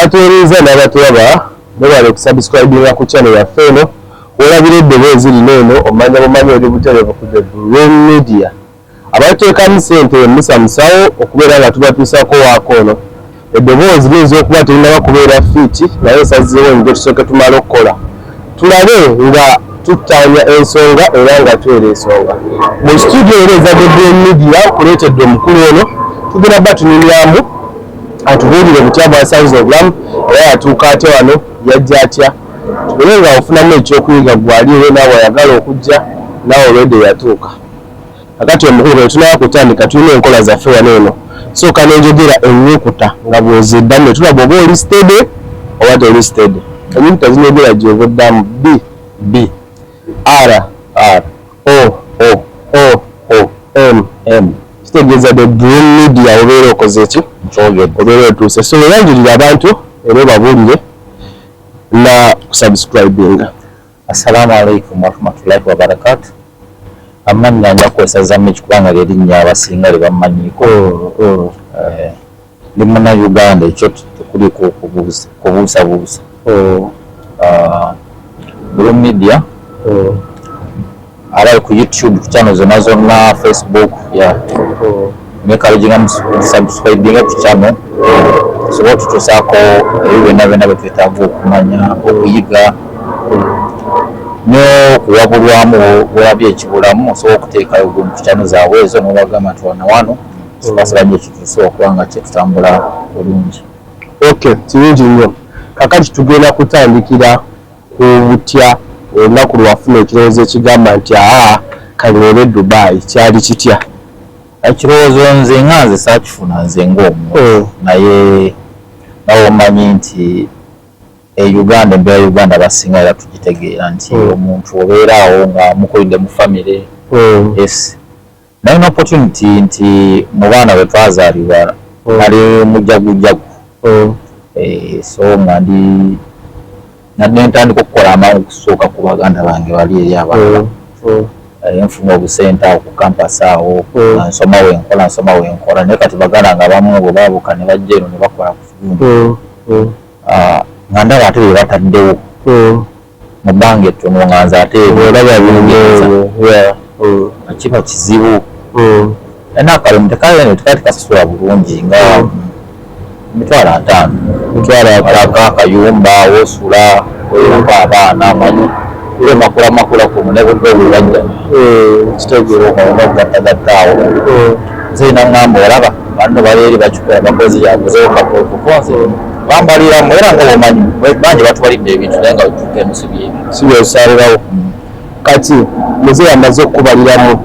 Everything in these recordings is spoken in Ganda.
Abatuwuliriza n'abatulaba, mwebale okusubscribinga ku channel yaffe eno. Wolabira eddoboozi lino eno, omanya bumanyi oli butereevu ku The Room Media. Abatuteekamu ssente, Musa Musawo, okubeera nga tubatuusako waako ono. Eddoboozi liyinza okuba terinaba kubeera fit, naye nsazeewo njo tusooke tumale okukola, tulabe nga tuttaanya ensonga era nga twera ensonga. Mu studio era eza The Room Media kuleetedde omukulu ono, tugenda ba tunyumyamu, atubuulire butya bwasanze obulamu era yatuuka atya wano, yajja atya, tubere nga ofunamu ekyokuyiga gwali era naawe ayagala okujja naawe olwedde yatuuka. Kakati omukulu, bwe tunaba kutandika, tulina enkola zaffe wano eno. Sooka nenjogera ennyukuta nga bw'oziddamu ne tulaba oba oli steady oba toli steady. Ennyukuta zinogera gy'oba oddamu: B. B. R. R. O. O. O. O. M. M. Kitegeeza The Dream Media obeera okoze ki? Nkyogedde. Obeera otuuse. So weyanjulira abantu era obabuulire na kusubscribinga. Assalamu alaikum warahmatullahi wabarakatu. Amannya nja kukozesa Zamiki kubanga lyerinnya abasinga lye bamanyiiko. Ndi Munnayuganda, ekyo tekuliiko kubuusabuusa. Blue Media abali ku YouTube, ku channel zonna zonna, Facebook ya encouraginga subscribinga ku channel sobola otutuusaako ebyo byonna byonna bye twetaaga okumanya, okuyiga n'okuwabulwamu. Bwolabye ekibulamu, osobola okuteekayo ku channel zaabwe ezo n'obagamba nti wano wano sikwasaganya ekintu, tusobola okuba nga kyetutambula bulungi. Okay, kirungi nnyo. Kakati tugenda kutandikira ku butya olunaku lwafuna ekirowoozo ekigamba nti aa, kaŋŋende Dubai. Kyali kitya? Ekirowoozo nze nga nze saakifuna nze ng'omuntu, naye nawe omanyi nti e Uganda, embeera ya Uganda abasinga era tugitegeera nti omuntu obeera awo nga mukulidde mu famire. Yes, nalina opportunity nti mu baana bwe twazaalibwa nali mujjagujagu. So nga ndi nentandika okukola amangu okusooka ku baganda bange bali eri abalala. Nfuna obusente awo ku campus awo nga nsoma wenkola, nsoma wenkola, naye kati baganda nga abamu bwe baabuka ne bajja eno ne bakola ku gundi, nga ndaba ate bye bataddewo mu bbanga ettono nga nze ate olaba bingeeza nga kiba kizibu. Naye tekali tekali tekasasula bulungi nga 500,000. 500,000. Alako akayumba wosula, olerako abaana, amanyi ule makula makula kuno ne budde obulwajja. Kitegeera. Olina okugattagatta awo. Nze naŋŋamba, olaba banno bali eri bakikola, bakozi yaguzewo kakukonze bambaliramu, era nga bwomanyi bangi batubalidde ebintu, naye nga wetuuka eno si byebyo. Si byosalirawo. Kati muzeeyi amaze okukubaliramu,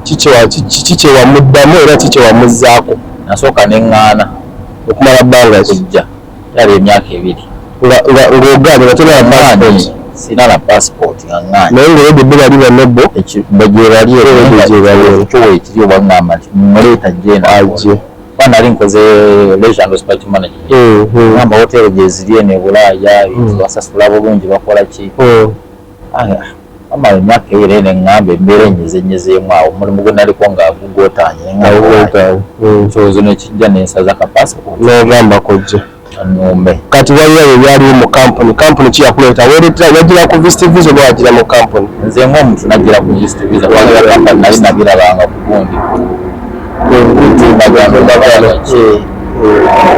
kiki kyewamuddamu era ki kyewamuzzaako? Nasooka neŋŋaana. Okumala bbanga ki? Kujja yali emyaka 2. Ng'ogaanye nga tolina passport? Sina na passport, nga ŋŋaanye. Naye ng'olwedde bo bali banno bo gye bali. Gye bali. Ekyo weekiri obaŋŋamba nti muleeta jje. Ajje. Kuba nali nkoze leisure and hospitality management, ngamba hoteri gyeziri eno e Bulaaya basasula bulungi, bakola ki. Amala emyaka 2 eno, eŋŋamba embeera enyezenyezeemu awo, omulimu gwe naliko nga gugootanye. Ekirowoozo nekijja nensaza ka passport. N'ogamba kojja. Numbe. Kati waliwo ebyo byaliwo mu kampuni. Kampuni ki yakuleeta? Weereetera, wagira ku visit visa oba wagira mu kampuni? Nze ng'omuntu najjira ku visit visa, kubanga kampani nali nabirabanga ku gundi, ku mutimbagano ki.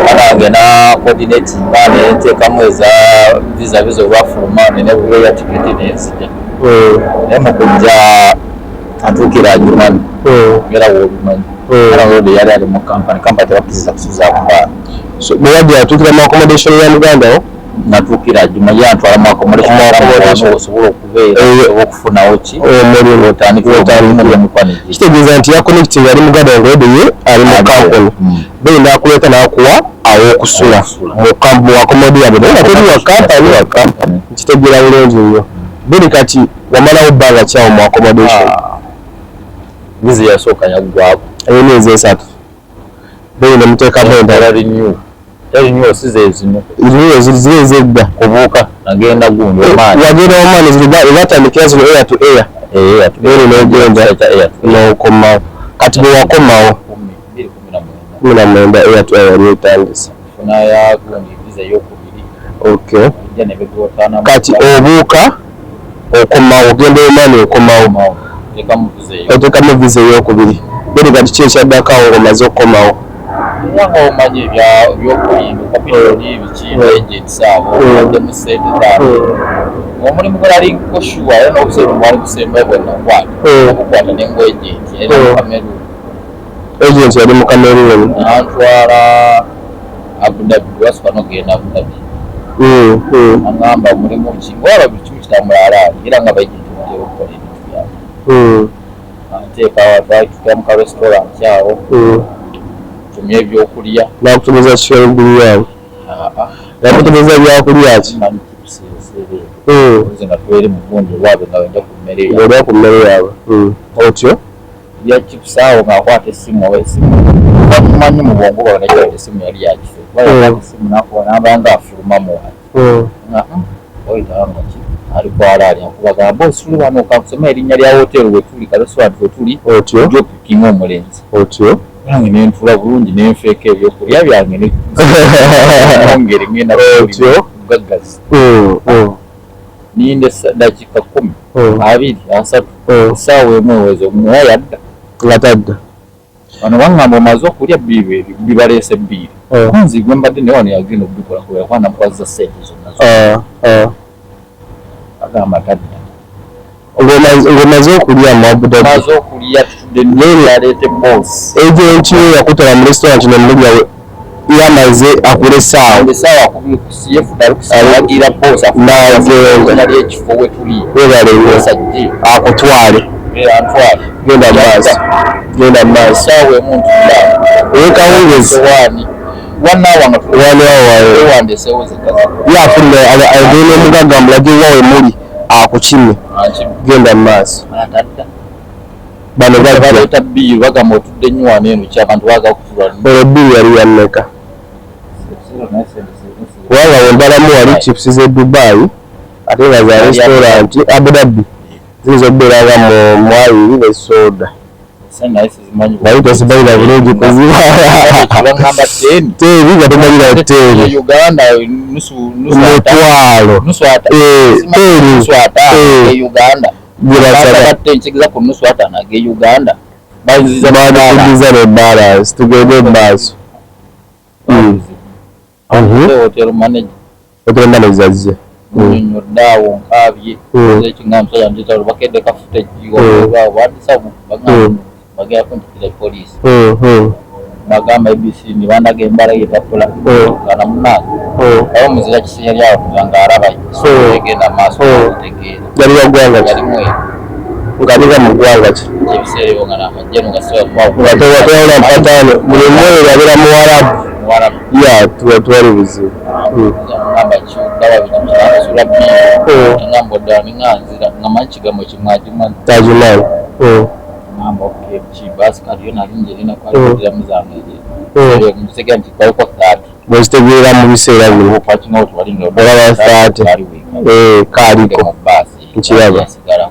Banange na coordinatinga nenteekamu eza visa, visa olwafuluma nenegula tiketi nenzija. Naye mu kujja atuukira Adjumani, era wobimanyi, era olwedde yali ali mu kampani, kampani tebakkiriza kusuzaako baana. So bwe wajja atuukira mu accommodation ya muganda wo? Natuukira Adjumani, yantwala mu accommodation. Mu accommodation. Osobola okubeera, osobola okufunawo ki, omulimu. Otandika omulimu emikwano egiri. Kitegeeza nti yaconnecting ali muganda wange olwedde ye ali mu kampuni, then nakuleeta nakuwa awokusula Awokusula. mu accommodation yabwe, naye nga teri wa kampani. Wa kampani. Nkitegeera bulungi nnyo. Then kati wamalawo bbanga kyawo mu accommodation? Visa yasooka yaggwako. Emyezi 3, then nemuteekamu endala. Renew, renew si ze zino. Ziri ziri ezedda. Kubuuka nagenda gundi, Oman. Wagenda Oman, ziri batandikira zino air to air. Eh. Then n'ogenda n'okomawo. Kati bwe wakomawo? 2019. 19, air to air yali etandise. Funa ya gundi, visa eyokubiri. Okay. Kati obuuka okomawo, ogenda Oman, okomawo, oteekamu visa eyokubiri. Then kati ki ekyaddako awo ng'omaze okukomawo? Era nga omanyi ebyokulimba, commission, biki, agents abo baddemu sente zaabwe. Omulimu gwe nali nko sure era n'obuseera bwali busembayo bwe nakwata okukwata ne ngwa agent era mu Cameroon. Agent yali mu Cameroon. Nantwala Abu Dhabi, lwasooka n'okugenda Abu Dhabi. Agamba mulimu ki, waba buli kimu kitambula alaali, era nga ba agent batera okukola ebintu byabwe. Anteeka twali mu ka restaurant awo, tumye ebyokulya. Nakutumiza chicken biryani? Nakutumiza byakulya ki? Manyi chips ebiseera ebyo. Nze nga tweri mu gundi olwabwe nga wenda ku mmere yaabwe. Ng'olya ku mmere yaabwe. Otyo Bya chips awo ng'akwata essimu, oba essimu bamumanyi mu bwongo bwawe, naye essimu yali yakife kuba yakwata essimu nakuba namba nga afulumamu wati nga oyitawo nga ki ali kwalaali akubaga, "Boss, tuli wano, kakusome erinnya lya hoteri wetuli, ka restaurant wetuli." Otyo. Ojja opikinga omulenzi. Otyo. Nange nentula bulungi, nenfeeka ebyokulya byange, nongere ngenda. Otyo. Gaggazi. Ninda dakiika 10, 20, 30, essaawa emu eweze, omuwa yadda. Nga tadda. Bano baŋŋamba, "Omaze okulya, bill bibaleese bill." Nzi gwe mbadde naye wano yagenda okubikola kubera kuba namukwaziza ssente zonna. Agamba tadda. Ng'omaze okulya mu Abu Dhabi? Maze okulya, tutudde, naleete boss. Agent yo yakutwala mu restaurant nemulya, yamaze akulesaawo? Essaawa kubiri, ali kusiyagira boss. N'agenda. Ekifo we tuli. Webale nnyo. Sajje. Akutwale. Antwale. Genda maaso, genda maaso. Essaawa emu ntula. Eyekawungezi. Sowaani one hour nga One hour. Ewandeseewo zekazi. Ye afuluma agenda omugagga mulage wawe muli akukime. Genda mu maaso. Atadda. Bano bajja. Baleeta bill, bagamba, "Otudde nnyo wano eno ki, abantu baagala kutula." Olwo bill yali ya mmeka? Kubanga wembalamu wali chips z'e Dubai ate nga za restaurant Abu Dhabi ziyinza okubeera nga mu mwabiri ne soda. Naye tosimanyira bulungi kuziba. Bagamba 10. 10 nga tomanyira 10. Uganda nusu nusu. Mutwalo. Nusu ata. 10. Nusu 50 e Uganda. Gibasaba. Nkigiza ku nusu 50 age Uganda banziza. Bakudiza ne balance, tugende mu maaso. Hotel manager. Hotel manager azze. Munyonnyodde awo, nkaabye ekinga musajja ntita bakedde ka footage bandisa, bagamba bagenda kuntikira poliisi. Bagamba ABC ne bandaga embala yepapula kana munange aba muzira kisi yali awo nga alaba egenda maaso tegeera. Yali wa ggwanga ki? Yali mweru. Ng'alinga mu ggwanga ki? Ebiseera ebyo nga nakajjano nga Nga tewawula mpataano, buli mweru abeera muwarabu. Muwarabu. Ya tuba tuwali buzibu. Ngamba kyodaba bikisula bbiri, ngamba oddala ninga nzira nga manyi kigambo kimwagimanyi. Tagimanyi. Ngamba okay, ki baasi kati yo nali njerina kwalidiramu zange ntegera nti kwaliko 30. Bwekitegeera mu biseera bino. Parking out wali nga Olaba 30. Ali weeka. Kaaliko. Mu baasi. Nkiraba. Yasigala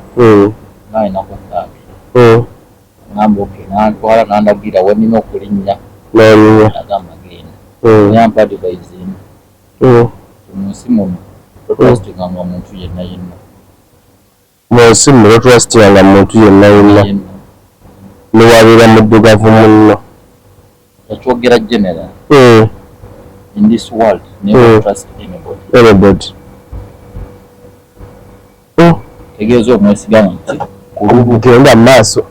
ngalinako 30. Ngamba okay, nantwala nandagira wenina okulinnya. N'olinnya. Agamba genda. Yampa advice emu: mu nsi muno totrustinganga muntu yenna yenna. Mu nsi muno totrustinganga muntu yenna yenna. Yenna. Newabeera muddugavu munno. Yakyogera general. In this world never trust anybody. Anybody. Tegeeza omwesiga nti Genda mu maaso,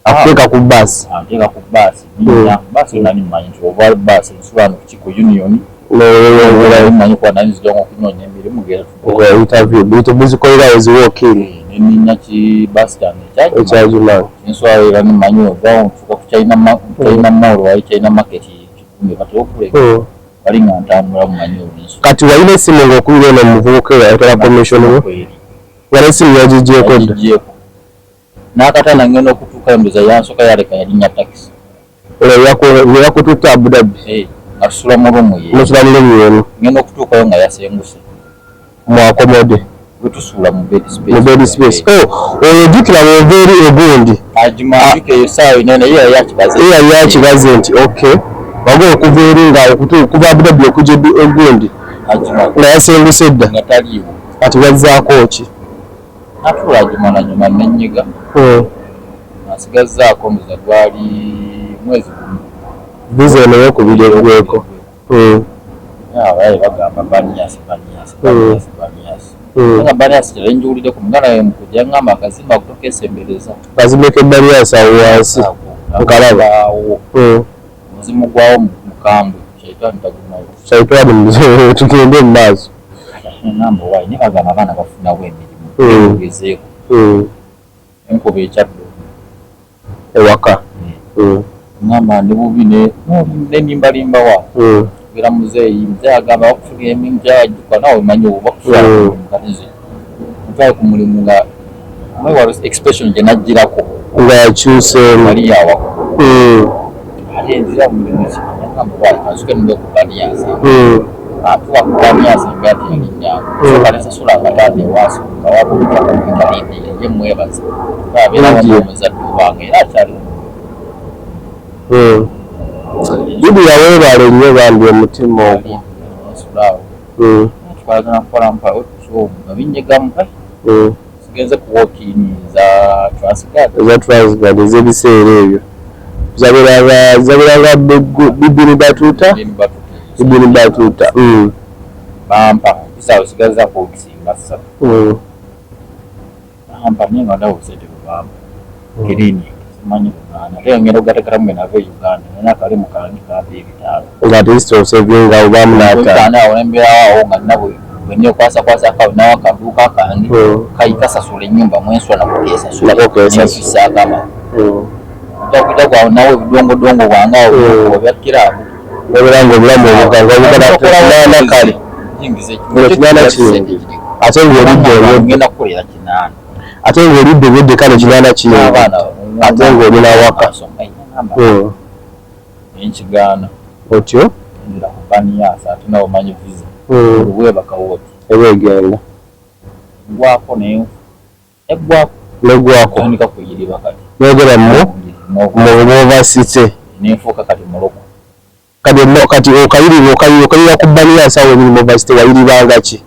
akuteeka ku baasi. Anteeka ku baasi, nina baasi nali mmanyi nti oba baasi nsula wano ku Union. Noweyongerayo. Mmanyi kuba nali nzija okunoonya emirimu gera. Nga interview bintu bizikolera eziwookiri. Neninya ki baasi kyange ekyagima. Ekyagimanyi. Enswala era nimanyi ovaawo ntuuka ku China China Mall, wali China Market kikumbi kati okule bali nga ntambula mumanyi olunsu. Kati walina essimu ng'okubira eno omuvubuka eyo ayotala commission we? Kweri. Wala essimu yagigyeko dda? Yagigyeko n'akatana, ngenda okutuukayo ndoza yansooka yaleka yalinnya takisi. Olwo yakututte Abu Dhabi? Eh, nga tusula mu room ye. Musula mu room emu? Ngenda okutuukayo nga yasenguse. Mwakomode? Bwe tusuula mu bed space. Mu bed space. Oh, oyo ojjukira bw'ova eri egundi. Agimanjika eyo essaawa ina naye yali akibaze. Ye yali akibaze nti okay, waga okuva eri nga okuva Abu Dhabi okujja egundi. Nga yasenguse dda. Nga taliiwo. Kati wazzaako ki? Natuula Ajumani, Ajumani nenyiga. Nsigazzaako ndoza gwali mwezi gumu. Visa eno eyokubiri eggweko. Abaye bagamba Banias, Banias, Banias, Banias. Nga Banias kyerenjiwulidde ku muganda we mukujja ngamba akazimba kutokesembereza. Akazimbe k'e Banias awo wansi. Nkalaba. Awo. Omuzimu gwawo mukambwe, shaitani tagumayo. Shaitani muzimu, tugende mu maaso. Ngamba waayi, naye bagamba abaana bafunawo emirimu. Ogezeeko. Enkuba ekyadde. Ewaka. Ngamba ndi bubi nenimbalimba wa. Era muzeeyi, muzeeyi agamba bakufunira emirimu gyajjuka naawe omanyi bakufuna kati nze ntwale ku mulimu nga omanyi expression gye nagirako. Nga yakyuseemu. Yali yawaggulu. Ate nzira mu mulimu ki? Ngamba waayi kansuke nve ku Banias. Atuuka ku Banias embeera teyali nnyangu. Sooka nesasula akatanda ewasooka wabulira kumuyita Lydia ye mwebaza. Abeera wamu omuzadde owange era akyaliwo. Lydia weebale nnyo bambi omutima ogwo. Nsulaawo. Tukolagana mpola mpola nga binyigamu. Sigenze ku walk-in za Transguard. Eza Transguard ez'ebiseera ebyo. Zabeeranga Bibini Batuta. Bibini Batuta. Bampa kisaawe sigazzaako okusinga ssatu. Bampa naye nga ndaba obusente bwe bampa. Clinic simanyi bugaana ate ngenda okugateekeramu bwe nava e Uganda nina akalimu kange kampa ebitaano. Nga at least osevinga obaamu n'ataano. Ebitaano awo ne mbeerawo awo nga nina bwe neekwasakwasako awo nawo akaduuka kange kayi kasasula ennyumba mwensula nako keesasula. Nako keesasula. Nenfisaako amagulu. Ojja kuyita nawe ebidongodongo bwange awo obya kiraabu. Obeera ng'obulamu obuganga obugala kale. Kinaana kiyingi. Ate ng'olidde olwedde. Ngenda kukolera kinaana. Ate ng'olidde obwedde kale kinaana kiyingi. Ate ng'oli nawaka. Nenkigaana. Otyo? Nzira ku Banias ate nawe omanyi visa. Olweebaka woti. Eba egenda. Ngwako nenfa. Eggwako. Neggwako. Ntandika kuyiriba kati. Noogera mu Movasite. Nenfuuka kati muloko. Kati okayirira okayirira ku Banias awo eri Movasite wayiribanga ki?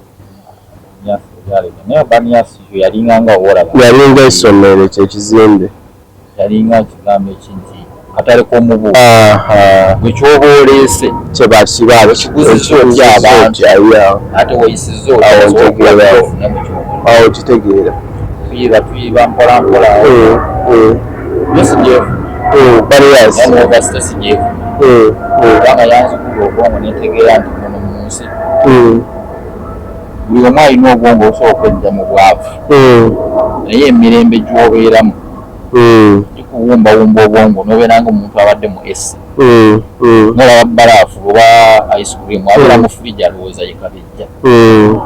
Naye Banias yo yalinga nga woolaba. Yalinga essomero ky'ekizimbe. Yalinga ekigambo ekinti katale k'omubu. Gwe ky'oba oleese. Kye bakiba. Ekiguzizza otya abantu. Ate weeyisizza otya Awo ofune mu ky'okola. Awo kitegeera. Tuyiba tuyiba mpola mpola. Yo sigyefuna. Banias. Naye Movasite sigyefuna. Kubanga yanzigula obwongo ne ntegeera nti muno mu nsi. Buli omu alina obwongo obusobola okwejja mu bwavu. Naye emirembe gy'obeeramu gikuwumbawumba obwongo n'obeera ng'omuntu abadde mu AC. N'olaba bbalaafu oba ice cream abeera mu fridge alowooza ye kabejja.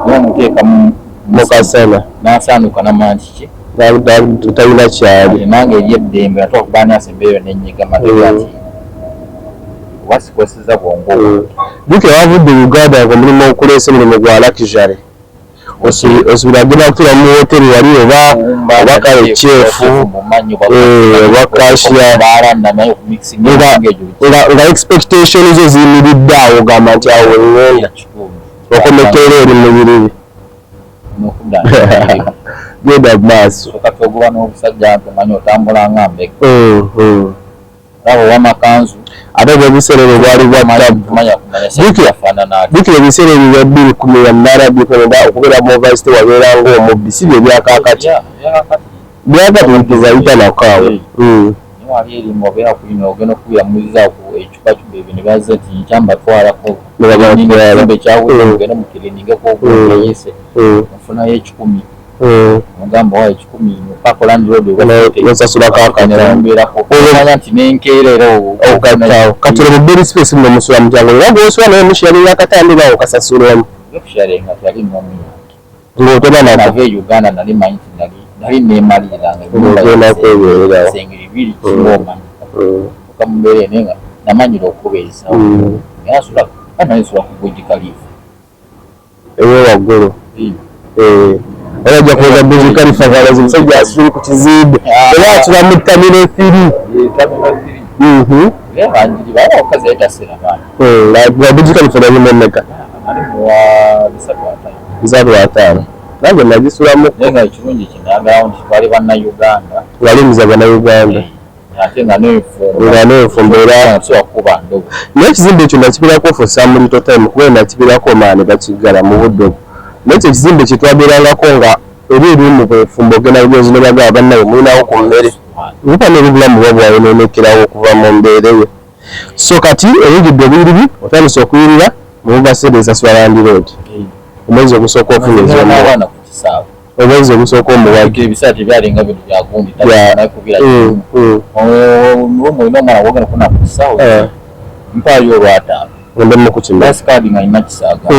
Naye omuteeka mu kasana n'asaanuuka n'amanya nti ki? Talina kyali. Nange eri eddembe ate okuba Banias embeera yonna ennyiga mateeka nti oba sikwesizza bwongo obwo. Jjukira wavudde Uganda ng'omulimu okuleese mulimu gwa luxury. Osubira agenda kutuula mu woteri wali oba kale chef oba cashier nga expectation zo ziyimiridde awo ogamba nti awo wengenda okomekeera eri mu biribi. Genda mu maaso. Kati ogoba n'obusajja nti omanyi otambula nga mbega. Olaba ow'amakanzu. Ate ebyo ebiseera ebyo bwali bwa ttabu. Jjukira ebiseera ebyo bya 2018 2019 okubeera mu Movasite wabeera ng'omubbi si bye byakaakati. Byakati tezayita nako awo. Wali eri ng'obeera ku ino ogenda okubira mulizaako ekicupa ky'ebyo ne bazze nti nkyambatwalako. Ne babatwala. Ekizimbe kyawedde mugende mukirinningeko ogweyise. Nfunayo 100. Mugamba wa 100 paka landlord nosasulako akatano. Mbeerako. Omanya nti n'enkeera era ogattawo. Kati olwo mu bed space muno musula mutya nga gw'osula naye musharinga akatanda oba okasasulamu? Okusharinga teyali nnomu yange. Ng'otona nako. Nava e Uganda nali manyi nti nali neemaliriranga ennyumba Ogenda kwebeererawo. ebisenge bibiri kiba omanyi. Okuva mu mbeera eno nga namanyira okubeezawo. Naye asula nali nsula ku Burj Khalifa. Ewe waggulu. Era ajja kuweza Burj Khalifa ng'alaze omusajja asula ku kizimbe. Era asula mu Terminal 3. Terminal 3. Era banjiri baba abakazi yali tasera baana. Nga Burj Khalifa nali mu mmeka? Nali muwa 350. 350. Nange nagisulamu. Naye nga ekirungi kinayagalawo nti twali Bannayuganda. Wali muza Bannayuganda. Ate nga n'enfumba. Nga n'enfumba era. Sobola kukuba ndobo. Naye ekizimbe ekyo nakibirako for some little time, kuba nakibirako maani bakiggala mu budde obwo. Naye ekyo ekizimbe kye twabeerangako nga eri erimu bwefumba, ogenda bugenzi ne bagamba bannaye mulinawo ku mmere. Nkuba n'obulamu buba bwayonoonekerawo okuva mu mbeera eyo. So kati oyingidde obuyiriri, otandise okuyirira mu bubaseera esasula landlord. Omwezi ogusooka ofunye ez'omuwa. Abaana ku kisaawe. Omwezi ogusooka omuwagi. Ebiseera tebyalinga bino byagundi. Nakubira olina omwana wogenda okufuna ku kisaawe. Mpaayo olwataano. Ngende mukukima. Basi kaadi nga nina kisaaga.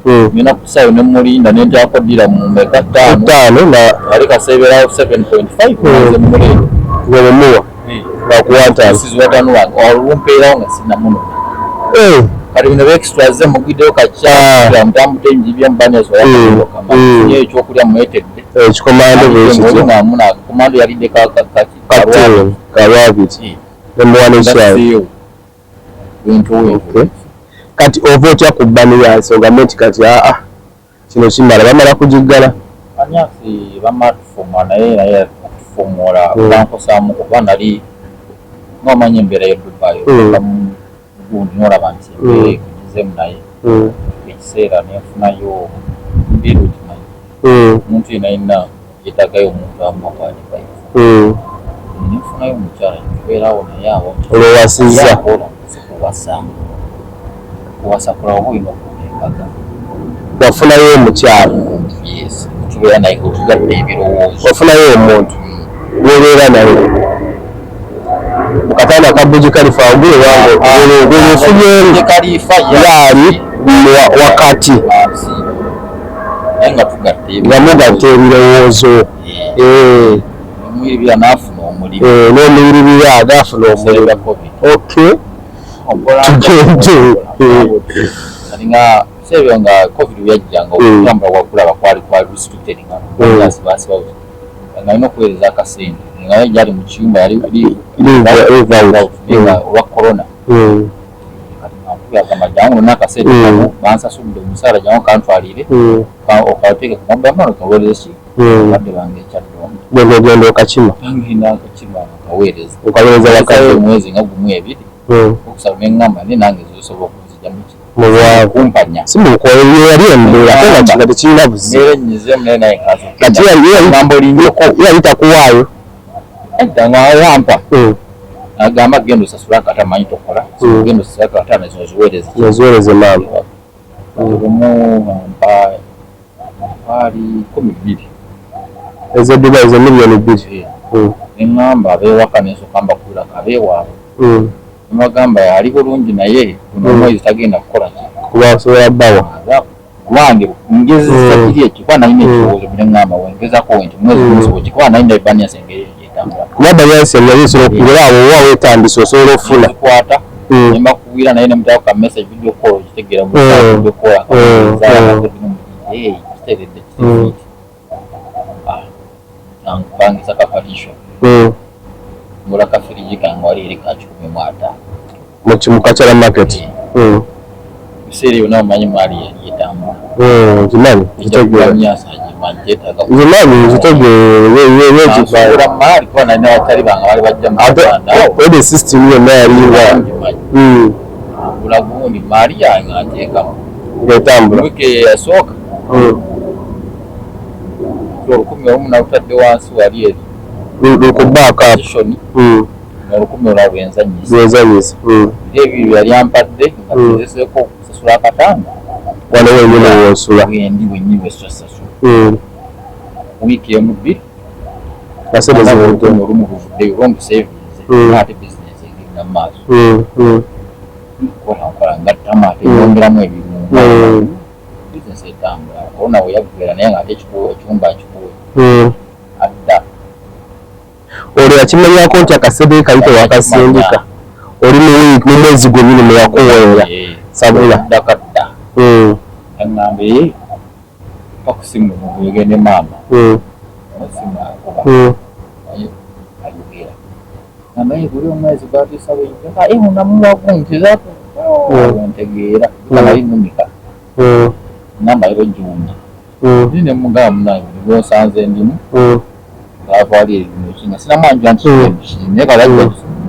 Ngenda ku kisaawe ne mulinda ne ntyako ddira mu mmeka ttaano. Ttaano na Ali kaseeberawo 7.5 nze muleero. Gwe muwa. Bakuwa ntaano. Sizi wataano wange olumpeerawo nga sinnamunona. Kati bino extra ze mugiddeyo kakya mutambudde njibye mubanyas oyakamanye ekyokulya mwetedde. Ekikomando bwe kityo. Nga muna komando yalidde Katini kalwabiri. Ne muwa n'ekyayi. Bintu. Kati ova otya ku Banias ogambe nti kati aa kino kimala bamala kugiggala. Banias bamala tufumula naye okutufumula bankosaamu kuba nali ng'omanyi embeera y'e Dubai gundi n'olaba nti embeera ekugizeemu naye ekiseera nenfunayo mbeera ogimanyi omuntu yenna yenna yeetaagayo omuntu amuwa advice. Nenfunayo omukyala tubeerawo naye awo. Olwowasizza. Si kuwasa. Kuwasa kulaba oba olina okufuna embaga. Wafunayo omukyala. Yes, tubeera naye otugatta ebirowoozo. Wafunayo omuntu gwobeera naye mu katanda ka Burj Khalifa ogule wange ofunyemu Khalifa yaali wakati naye nga tugatta nga mugatta ebirowoozo. Omuyiribira n'afuna omulimu. N'omuyiribira n'afuna omulimu. Okay. Tugende. Kati nga biseera nga COVID byajjanga okutambula wakulaba kwali kwali restricted nga basibawo nga alina okuweereza akasente nga ye gyali mu kiyumba yali nga olwa corona. Kati nga nkubira agamba jangu nona akasente kano bansasudde omusaala jangu kantwalire okateeke ku mobile money kaweereze ki bakadde bange ekyaddondo. Genda okakima. Ngenda nkakima nga kaweereza. Okaweereza bakadde. Omwezi nga gumu ebiri okusaba ne ŋŋamba naye nange zosobola okuzijja muki Mu bwavu. Kumpanya. Si mukola yali embeera ate nga kinga tekirina buzibu. Mbeera ennyizeemu naye naye Kati ngambo linjeko. Yali takuwaayo. Edda nga wampa. Agamba genda osasule akata manyi tokola. Genda osasule akata nazo oziweereze. Oziweereze maama. Lumu mpa paali 12. Ez'e Dubai ze 2 million. Ne ŋŋamba abeewaka ne nsooka mbakubirako abeewaabwe. Ne mbagamba yali bulungi naye guno omwezi tagenda kukola ki. Kuba osobola bbawa. Wange ngezesa kiri ekyo kuba nalina ekirowoozo ne ŋŋamba wengezaako nti mwezi guno kikuba nalina Banias engeri gyetambula. Kuba Banias yali esobola okugera awo oba weetandise osobola okufuna. Zikwata ne mbakubira naye ne mutaako ka message video call okitegeera video call kiteredde kiteredde. Ampangisa ka partition. Ngula ka fridge kange wali eri ka 150. Mu Kachara market. Ebiseera ebyo nawe omanyi maali yali etambula. Nkimanyi nkitegeera. Banias agimanyi gyetaaga. Nkimanyi nkitegeera. Nsuubula maali kuba nalina batali bange baali bajja mu Ate Uganda awo. ode system yonna yalinga. Ngimanyi. Ngula gundi maali yange nteekamu. Ng'etambula. Wiiki eyasooka 1000 nalutadde wansi wali eri. Lukubaako apo. Partition 1000 olwo lwenzannyisa. Lwenzannyisa. Era ebyo yali ampadde nga ngezeseeko okusasula akatanda. Wano wennyini w'osula. Wendi wennyini wesasasula. Wiiki emu bbiri. Nga sente ziwedde. 1000 luvuddeyo olwo mbuseevinze ate bizinesi egenda mu maaso. Nkola nkola ngattamu ate nyongeramu ebirungo. Bizinesi etambula. Corona bwe yaggwera naye ng'ate ekyumba nkikuwe adda. Olwo yakimanyako nti akasebe kali tewakasindika. Oli mu wiiki mu mwezi gwennyini mwe yakuweera. Sabula. Dda kadda. Aŋŋamba ee mpa ku ssimu mugende maama. Essimu akuba. Naye ayogera. Ngamba ye buli omwezi gwatuusa bwe namuwa gundi ntegeera. Nali nnumika. Namba ero giwunya. Naye ne mugamba, munange, gwosanze ndimu ngaavaali erino kinga sinamwanjula nti naye kale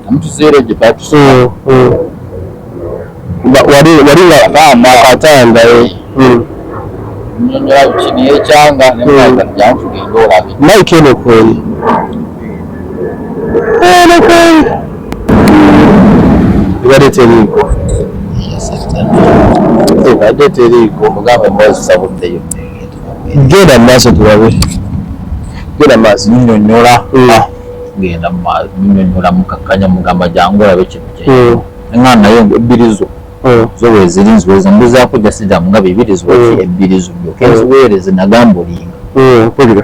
amutuzeero gye batusa. Wali wali nga akatanda. Nyonyola biki neyekyanga nemugamba jangu tugende olabe. Mike, eno kweri, eno kweri ebadde teriiko, ebadde teriiko. Mugamba emboozi sabuddeyo. Genda mu maaso tulabe, genda mu maaso. Munyonyola, genda munyonyola, mukakkanya, mugamba jangu olabe kino kye nga naye ebbiri zo zo weziri nziweza mbuzaako jasidamu nga bibiri ziweki ebbiri zo ndyoke nziweereze nagamba olinga. Mpulira.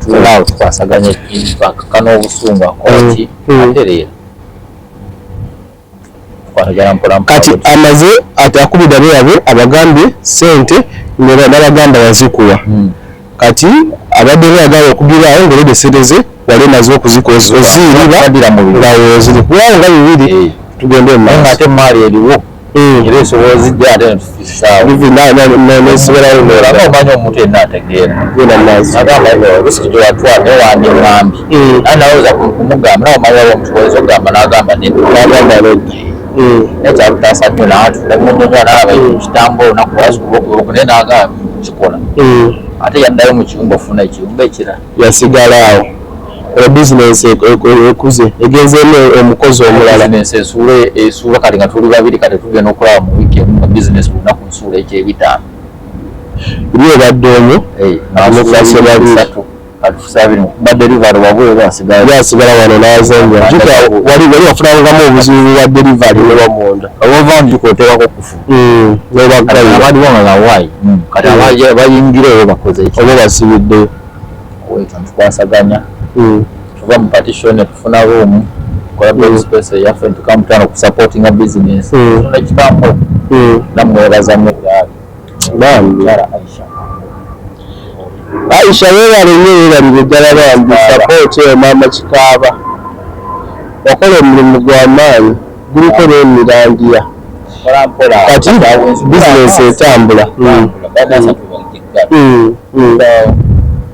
Tutuulaawo tukwasaganya akakana obusungu akola ki atereera tukwatagana mpola mpola. Kati amaze ati akubidde abeyabe, abagambye sente n'abagamba yazikuwa. Kati abadde yagala okugiraawo ngaolede sente ze wali emaze okuzikoza oziiriba Baddira mu bibiri. Nga woziri kubanga nga bibiri. Tugende mu Naye maaso. Ng'ate emaali eriwo era esobola ozijja ate netufisaawo. Nesigalawo. Olaba omanyi omuntu yenna ategeera. Genda mu maaso. Agamba risiki gyewatwala naye wandiŋŋambye naye nawooza kumugamba nawe omanyi waliwo omuntu oyinza okugamba n'agamba nedda. N'agamba nedda. Naye kyalutaasa nnyo n'atula munyonyola n'alaba kitambula olunaku lwazikuba naye n'agamba kikola ate yaddayo mu kiyumba ofuna ekiyumba ekirala. Yasigala awo olwo bizinensi ekuze egenzeemu omukozi omulala. Bizinensi esuula esuula kati nga tuli babiri, kati tugenda okulaba mu wiiki emu nga bizinensi buli lunaku nsuula ekyebitaano. Eri obadde omu. Ate babiri. Kati ba delivery wabweru asigala. Yasigala wano n'azanya. Jjukira wali wafunangamu obuzibu bwa delivery ne bamunda. Olwova njuka oteekako kufu. N'obaggalira. Abaliwo nga gawaayi kati abayingira eyo bakoze eki? Oba basibiddeyo. Ekyo ntukwasaganya tuva mu partition ne tufuna room, tukola bed space eyaffe ntukamutano okusupportinga business. Tufuna ekitambo namwebaza nnyo. Bambi. Mukyala Aisha. Aisha, weebale nnyo, weebalire ddala bambi support eyo. Maama Kikaaba wakola omulimu gw'amaanyi guliko n'emirandiya. Mpola mpola. Kati bizinensi etambula.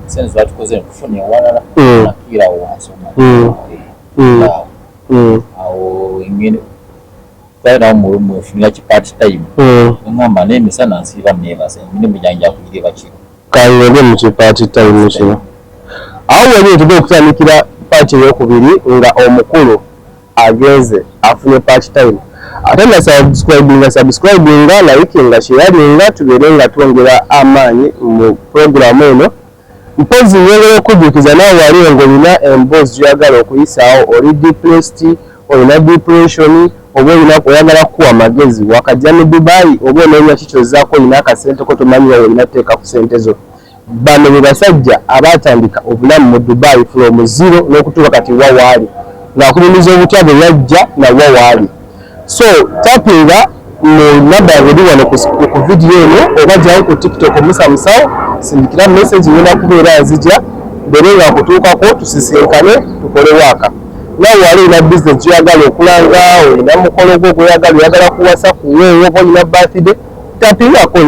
Senze batukoze kufuna ewalala nakiirawo wansoma. Awo engene twalinawo mulumu efunira ki part time. Ngamba n'emisana nsiiba neebasa emirimu gyange gyakugireba kiro. Kangende mu ki part time kino. Awo wenyini tugenda okutandikira part eyokubiri nga omukulu agenze afunye part time. Ate nga subscribinga, subscribinga, likinga, sharinga, tubeere nga twongera amaanyi mu puroguramu eno. Mpozi nyongera okujjukiza naawe waliwo ng'olina emboozi gy'oyagala okuyisaawo, oli depressed, olina depression, oba olina oyagala kukuwa amagezi, wakajja mu Dubai, oba onoonya ki kyozzaako, olina akasente ko tomanyi wa olina kuteeka ku sente zo. Bano be basajja abaatandika obulamu mu Dubai from zero n'okutuuka kati wa waali, ng'akunyumiza obutya bwe yajja nawa waali. So tapinga mu namba yange eri wano ku vidiyo eno, oba jyawo ku TikTok Musa Musawo, sindikira message, ngenda kubeera nzija mbere nga nkutuukako tusisinkane tukole waaka. Nawe wali olina business gyoyagala okulanga, olina mukolo gwo gwoyagala, oyagala kuwasa kuweewo, oba olina birthday, tapingako.